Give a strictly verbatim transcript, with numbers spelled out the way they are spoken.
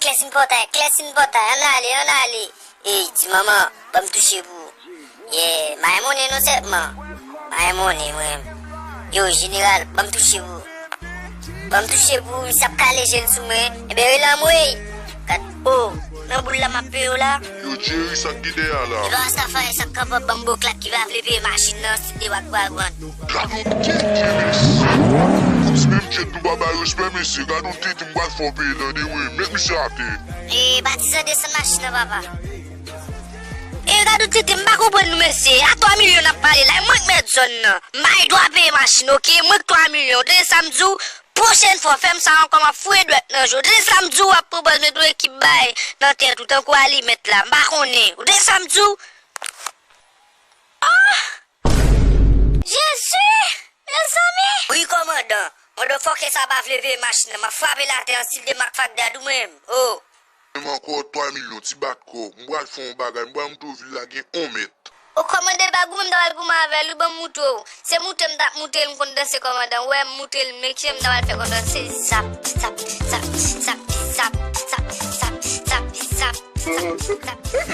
Klèsin pòtay, klèsin pòtay, ann ale, ann ale. Ey, ti manman, ban m touche pou ou. Yeah, m pa gen monnen non sèlman. M pa gen monnen mwen. Yo, jeneral, ban m touche pou ou. Ban m touche pou ou, misye ap kale je l sou mwen. Enben, rele anmwey. Gad, oh, nan boul la m ap peye w la. Yo, Jerry, sa k gen dèyè a la? Epa Rastafari, sa k kapab ban m bon klak ki pa vle peye machin nan, si de wak pral vann. Gad yon tenten, mesye. Kòmsi menm Djed nou pa bay respè, mesye. Gad yon tenten, m pral fè w peye tande, wi. Met misye atè. E patizan desann machin nan, papa. E gad yon tenten, m pa konprann nou, mesye. A twa milyon n ap pale la, e mwen k mèt zòn nan. M bay dwa peye machin, oke? Mwen k twa milyon. Ou tande sa m di w? Pwochèn fwa, fè m sa ankò, m ap foure dwèt nan je w. Ou tande sa m di w? W ap pran pòz met yon ekip bay nan tèt ou, tankou alimèt la. M pa konnen. Ou tande sa m di w? Oh! Jezi! Mezanmi! Wi, kòmandan. Motherfucker sa pa vle peye machin nan. M ap frape l atè an stil de Mak Fak Dad ou menm. Oh! Menm ankò twa milyon, ti bat kò. M pral fè yon bagay. M pral montre w vil la gen yon mèt. O kòmande, pa goumen, m ta pral goumen avè l, wi, ban m montre w. Se moute m t ap moute l, m konn danse kòmandan. Ou wè m moute l, men kijan m ta pral fè kòmandan se zap, zap, zap, zap, zap, zap, zap, zap, zap, zap, zap.